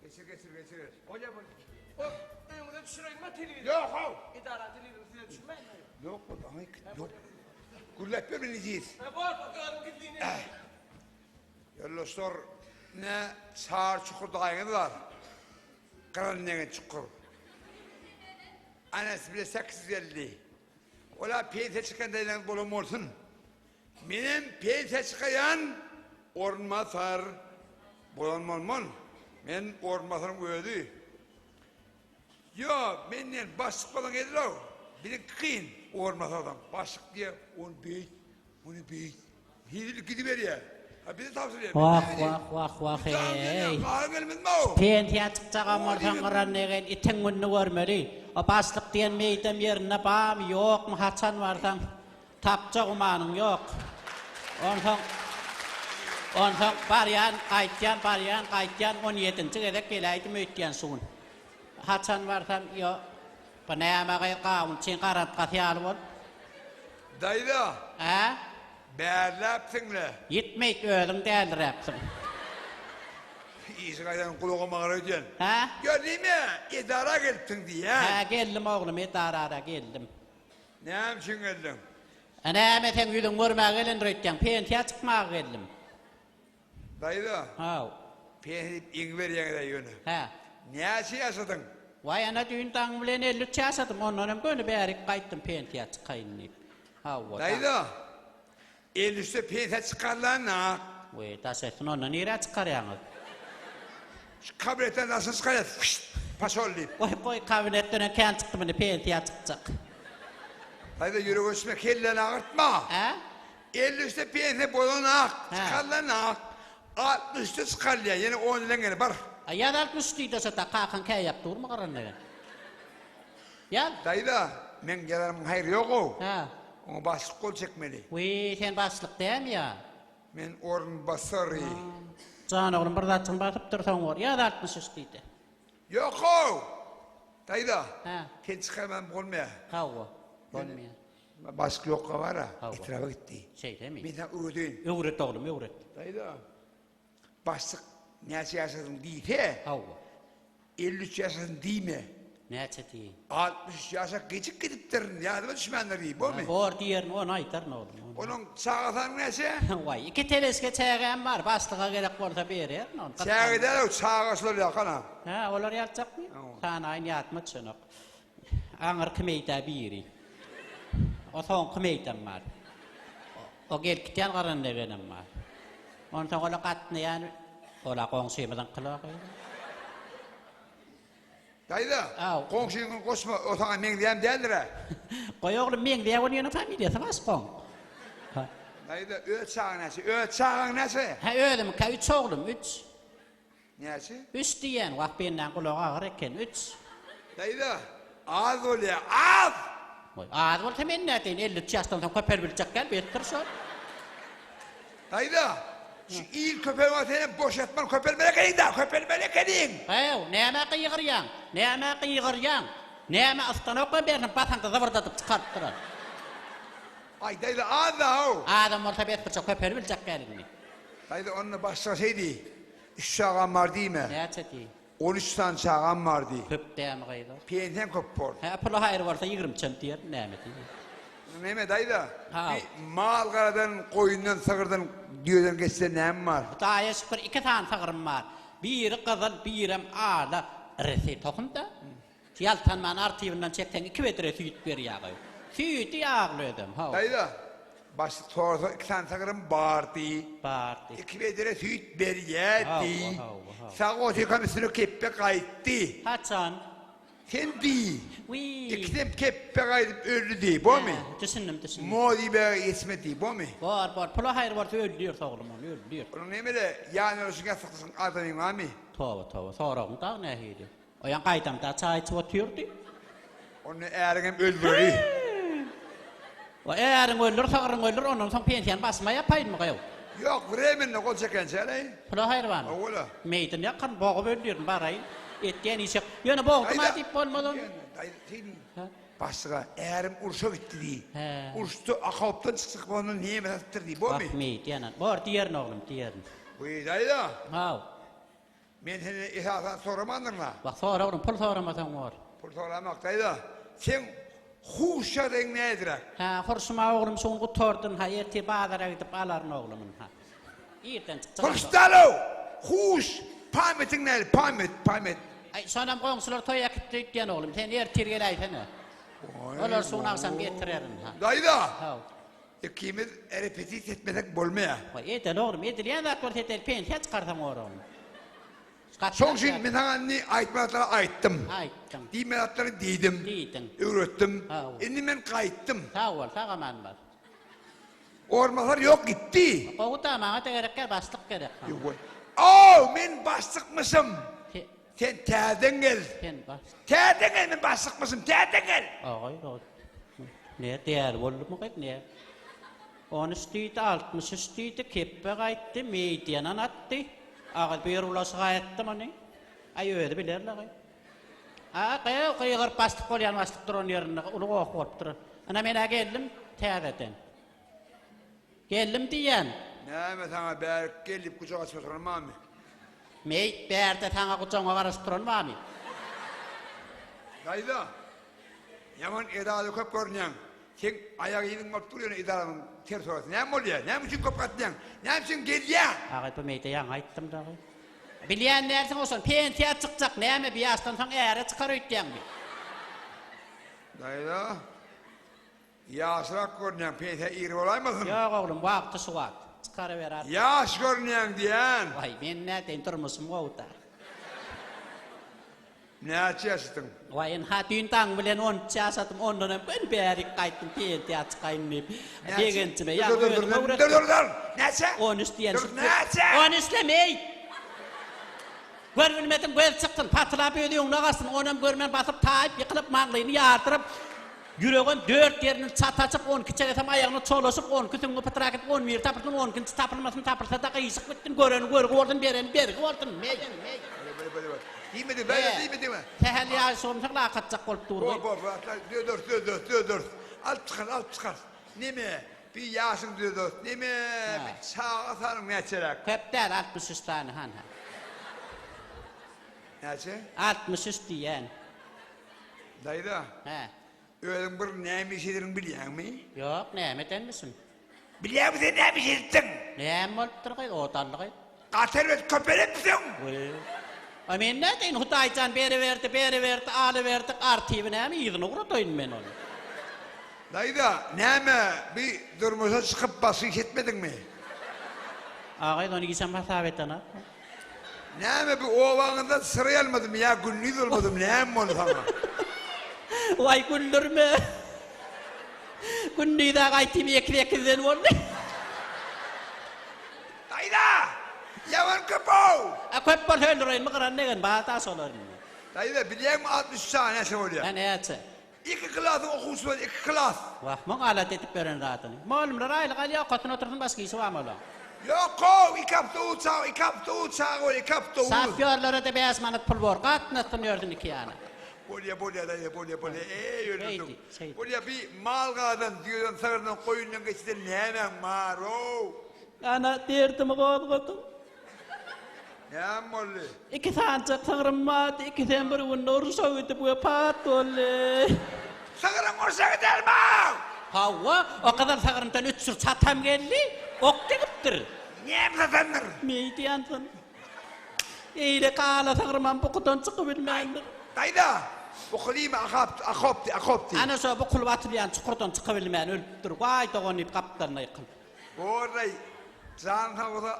Geçir geçir geçir. Bolýa bolýa. O öňüňize düşüreýinmi telewizor? Ýok how. Edara telewizoryny size düşürmäýinmi? Ýok bol aňy ýok. Gürläp ber meni diýis. Ha bor bor özüň gizlin. Ýoldaşlar ne çar çukur daýyňyz bar. Gyran degen çukur. Anasy bile 850. Ola pensiýa çykan daýylaryňyz bolan bolsun. Menem pensiýa çykaýan orunbasar bolan bolman. Men orunbasaryň özi. Ýok, menden başlyk bolan gelir-ow. Biziňki kyn orunbasardan. Başlyk diýýär, ony beýt, muny beýt. Hezil gidiberýär. Ha bize tabşyrýar. Wah, wah, wah, wah, eý. Galyň gelmezmi-ow? Pensiýa çykjagam bolsaň gyran degen itiň gününi görmeli. O başlyk diýen meýdem ýerinde barmy, ýokmy, haçan barsaň tapjak gumanyň ýok. Onsoň, onsoň barýan, gaýtýan, barýan, gaýtýan, on ýedinji gezek geläýdim öýtýän şu gün. Haçan barsam, ýo, bu näme gyz, gawunçyň garantgasy ýaly bolup. Daýza! Hä? Bärläpsiň-le. Ýitmeýt, özüň däliräpsiň. Işi gaýdan gulagym agyr öýdýän. Hä? Ýo, neme, edara gelipsiň diýýän. Hä, geldim oglum, edarara geldim. Näme üçin geldiň? Ä, näme seň ýüzüňi görmäge gelendir öýtýäň, pensiýa çykmaga geldim. Daýza. Haw. Pensiýa diýip eňiberýäňiz-ä ýöne. Hä. Näçe ýaşadyň? Waý, ana düýn daň bilen 53 ýaşadym, ondan hem göni bärik gaýtdym pensiýa çykaýyn diýip. Hawa. Daýza, 53-de pensiýa çykarylan-a. Weý, daş etsin, onda nirä çykarýaňyz? Şu kabinetden daşyna çykarýas, fşt, paşol diýip. Goý, goý, kabinetdenem kän çykdym indi, pensiýa çykjak. Daýza, ýürege düşme, kelläni agyrtma. Hä? 53-de pensiýa bolan-ak, çykarylan-ak, 63-de çykarylýar, ýene on ýylyň gene bar. A ýaz 63 diýdi şo-da, kakaň käýäp durmy gyran degen. Ýaz. Daýza, meň ýazarymyň haýry ýog-ow. Hä. Oňa başlyk gol çekmeli. Wiý, sen başlyk dämi ýa? Men orunbasary. Jan oglum, bir zatjygyny basyp dur, soň bor. Ýaz 63 diýdi. Ýok-ow! Daýza, Hä. sen çykarman bolmaýar. Hawa, bolmaýar. Başlyk ýokka bar-a, Hawa. etraba gitdi. Şeýlemi? Men saňa öwredeýin. Öwret oglum, öwret. Daýza, başlyk näçe ýaşadyň diýse, Hawa. 53 ýaşasyn diýme. Näçe diýeýin? 63 ýaşa gijik gidipdirin, ýadyma düşmändir diý, bormy? Bor diýerin, ony aýdaryn oglum. Onuň çaga sany näçe? Waý, iki teleşke çägäm bar, başlyga gerek bolsa bererin ony. Çäge däl-ow, çaga şular ýakan-a. Hä, olar ýatjakmy? Sanaýyn, ýadyma düşenok. Aňyrky meýdä biri. O soňky meýdem bar. O gelip gidýän garandegenem bar. Onsoň ola gatnaýan ola goňşymyzyňkylar gyz. Daýza, goňşyňy goşma, o saňa meňzeýän däldir-ä. Goý oglum, meňzeýär, onuň ýöne familiýasy başga oň. Daýza, öz çagaň näçe? Öz çagaň näçe? Hä, özümiňkä üç oglum, üç. Näçe? Üç diýýän, wah bendäň gulagy agyr eken, üç. Daýza, az bolýa, az! Goý, az bolsa men nädeýin, 53 ýaşdan soň köpelibiljek däl, besdir şol. Daýza, şu il köpelmän senem boş ýatman köpelmeli ekeniň-dä, köpelmeli ekeniň! Häý, nämä gygyrýaň, nämä gygyrýaň? Näme ystanokmy bersin, basaňda zybyrdadyp çykaryp duran. Aý, daýza, az-da-ow! Azam bolsa besdir şo, köpelibiljek däl indi. Daýza, onda başga şeý diý. Üç çagam bar diýme. Näçe diý? On üç sany çagam bar diý. Köp dämi gyz o? Pensiýaň köp bor. Hä, puly haýry bolsa ýigrimçem diýerin, näme diý. Neme daýza? Ha. Bir mal-garadan, goýundan, sygyrdan, düýeden geçse näme bar? Hudaýa şükür, iki sany sygrym bar. Biri gyzyl, birem ala. Irisi tohum-da. Ýaltanman artybyndan çekseň iki bedre süýt berýär goý. Süýdi ýagly özem, hawa. Daýza, başlyk sorasa iki sany sygrym bardy. Bardy. Iki bedre süýt berýärdi. Hawa, hawa, hawa. Sag otyrkam üstüne kepbe gaýtdy. Haçan? Sen diý. Wiý. Ikisem kepbe gaýdyp öldi diý, bormy? Hä, düşündim, düşündim. Mody bege ýetmedi diý, bormy? Bor, bor. Pula haýyr bolsa öldüris oglum ony, öldüris. Onuň nemede ýan ýoldaşyň ýassykdaşyň adamyň barmy? Toba, toba. Soragyň dagy nähili? O ýan gaýdamda çaý içip otyrdy. Onda äriňem öldüreli. O äriň öldür, sygryň öldür, ondan soň pensiýany başyma ýapaýynmy gyýw? Ýok, wremenne gol çekençä-leý. Pula haýyr barmy? Hawa-la. Meýdini ýakaryn, bogup öldürin, baraýyn. Etýän işek. Ýöne bogdum-a diýip bolmaz ony. Daýza, sen başlyga ärim urşa gitdi diý. Hä. Urşda okopdan çykjak bolanda nemes atypdyr diý, bormy? Wah, meýit ýanan. Bor, diýerin oglum, diýerin. Wiý, daýza. Haw. Men senden esasan soramandyryn-a. Wah, sora oglum, pul soramasaň bor. Pul soramak, daýza. Seň huş ýagdaýyň nädiräk? Hä, hurşum-a oglum, şu gün gutardyn, ha, ertir bazara gidip alaryn oglum, ynha. Irden çykjak. Huş däl-ow! Huş, pamytyň näli, pamyt, pamyt. Aý, şonam goňşular toý äkitdi öýtýän oglum, sen ertir geläýsene. Olar şu gün agşam getirerin, ha. Daýza! Haw. Ikimiz repetisiýa etmesek bolmaýar. Waý, edeli oglum, edilýän zat bolsa edeli, pensiýa çykarsaň bor oglum. Şoň üçin men saňa indi aýtmaly zatlary aýtdym. Aýtdyň. Diýmeli zatlary diýdim. Diýdiň. Öwretdim. Sag bol. Indi men gaýtdym. Sag bol, sag aman bol. Orunbasar ýok gitdi. Gowy-da, maňa-da gerek däl, başlyk gerek maňa. Ýok. Ow, men başlykmyşym. Sen täzeden gel. Sen başlyk. Täzeden gel, men başlykmyşym, täzeden gel. Agaý, Ne däli boldumy gyz, ne? On üç diýdi, 63 diýdi, kepbe gaýtdy, meýdiýanan atdy. Agyz bir ulaşyk aýatdy muny. Aý özi biler-le gyz. A, gyýw, gygyryp başlyk bolýan başlyk duran ýerinde uly goh bolup duran. Ana men-ä geldim täzeden. Geldim diýýän. Näme saňa bärik gel diýip gujak açyp oturan barmy? Meýit bärde saňa gujagyňa garaşyp duran barmy? Daýza, ýaman edaly köp görünýäň. Seň aýak yzyň bolup dur ýöne edaranyň territoriýasy. Näme bolýar? Näme üçin köp gatnaýaň? Näme üçin gelýäň? Agaý bu meýde ýaňy aýtdym dagy. Bilýän dälsiň oşony. Pensiýa çykjak näme bi ýaşdan soň äre çykar öýtýäňmi? Daýza, Ýaşrak görünýäň, pensiýa ir bolaýmasyn? Ýok oglum, wagty şu wagt. Çykaryber artyk. Ýaş görünýäň diýýän. Waý, men nädeýin, durmuşym gowy-da. Näçe ýaşadyň? Waý, ynha, düýn daň bilen 13 ýaşadym, ondan hem göni bärik gaýtdym, pensiýa çykaýyn diýip. Begenjime, ýaňy özüm öwretdim. Dur, dur, dur! Näçe? 13 diýen. Dur, näçe? 13-le meýit! Gör bilmediň göz çyksyn, patylap öz öňüne gaçsyn, onam görmän basyp taýyp ýykylyp maňlaýyny ýardyryp, ýüregem dört ýerinden çat açyp, on iki çegesem aýagyna çolaşyp, on iki süňňi pytrak edip, on biri tapylsyn, on ikinjisi tapylmasyn, tapylsa-da gyşyk bitsin, göreni görgi bolsun, bereni bergi bolsun, meý, meý. Bole, bole, bole. Diýme, diýme, He. diýme, diýme. Sähel ýaşygymsyň lakatjak bolup dur. Bor, bor, bor, düzederis, düzederis, düzederis. Alyp çykarys, alyp çykarys. Neme, bir ýaşyň düzederis. Neme, bir çaga sanyň näçeräk? Köp däl, 63 sany han-ha. Näçe? 63 diýýän. Daýza. Hä. Özüň bir näme iş edeniňi bilýäňmi? Ýok, näme edenmişim? Bilýäňmi sen näme iş edipsiň? Näme bolupdyr gyz, odally gyz? Gaty erbet köpelepsiň! Weý. A men nädeýin, Hudaýjan beriberdi, beriberdi, alyberdi, artyby näme, yzyna ugradaýyn men ony. Daýza, näme, bi durmuşa çykyp başga iş etmediňmi? A gyz, ony işem hasap edenok. Näme bi obaňyzda syra ýalmadymy ýa gündiz bolmadymy näme boldy saňa? Waý güldürme. Gündiz-ä gaýtym ekiz ekizden boldy. Daýza! Ýaman köp-ow! A köp bolsa öldüreýinmi gyran degen bar-da şolar indi. Daýza bilýäňmi 63 sany näçe bolýar? Hä näçe? Iki klasyň okuwçysy bar, iki klas. Wah, muň alada edip beren zadyny. Mugallymlar aýlyk alýar, okasyn otursyn, başga işi barmy olaň? Ýok-ow, iki awtobus çaga, iki awtobus çaga bar, iki awtobus. Şofýorlara-da bäş manat pul bor, gatnasyn ýörsün iki ýana. Bolýa, bolýa, daýza, bolýa, bolýa, eý, öldürdiň. Şeýdi, şeýdi. Bolýa, bi mal-gazdan, düýeden, sygyrdan, goýundan, geçiden nämäň bar-ow? Ana, derdimi gozgadyň. Näme boldy? Iki sanyjak sygrym bardy, ikisem bir günde urşa gidip wepat boldy. Sygryň urşa gidermi-ow? Hawa, o gyzyl sygrymdan üç jür çatam geldi, ok degipdir. Näme satandyr? Meýit ýansyn. Eýleki ala sygrymam bukudan çykybilmändir. Daýza, buky diýme, akapdy, akopdy, akopdy. Ana şo bukulyp atylýan çukurdan çykybilmän ölüpdir. Waý dogan diýip gapdalyna ýykyldy. Borlaý, janyň sag bolsa,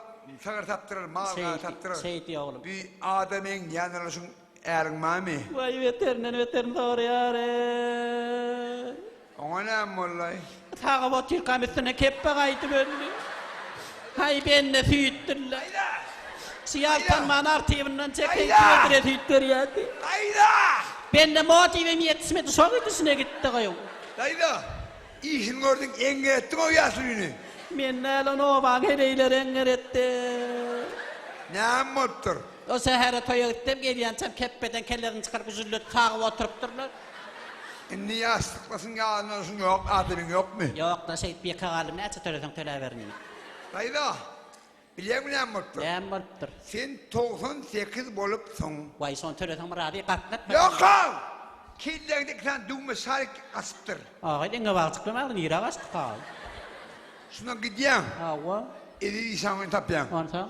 sygyr tapdyrar, mal-gara tapdyrar. Şeý diý oglum. Bi adamyň ýanyna şuň. Äriň barmy? Waý beterinden beterini soraýar eý. Oňa näme boldy? Sagyp otyrkam üstüne kepbe gaýdyp öldi. Haý bende süýtdülle. Daýza! Şu ýaltanman artybyndan çekeýin Daýza! bedre süýt berýärdi. Daýza! Bende motiwim ýetişmedi şo gidişine gitdi gyýw. Daýza! Işini gördüň eňňe etdiň o ýaşulyny. Men däl ony obaň heleýleri eňňer etdi. Näme bolupdyr? O şähere toýa gitsem gelýänçäm kepbeden kellesini çykaryp jülledip sagyp oturypdyrlar. Indi ýaşlykdasyň ýalanlaşyň ýok adamyň ýokmy? Ýok-da şeýdip ýeke galdym näçe töleseň töläber indi. Daýza, bilýäňmi näme bolupdyr? Näme bolupdyr? Sen 98 bolupsyň. Waý şony töleseň razy gatnatma. Ýok-ow! Kelläňde iki sany düwme şarik gaçypdyr. Agaý diňe bagçykly maly nirä gaçdyka? Şundan gidýäň. Hawa. Eziz işanyňy tapýaň. Onsoň?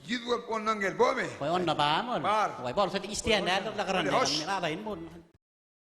Ýüz bolup ondan gel, bormy? Waý onda barmy ol? Bar. Waý bolsa-da işleýän däldir-le gyran Hoş. Men alaýyn bunu.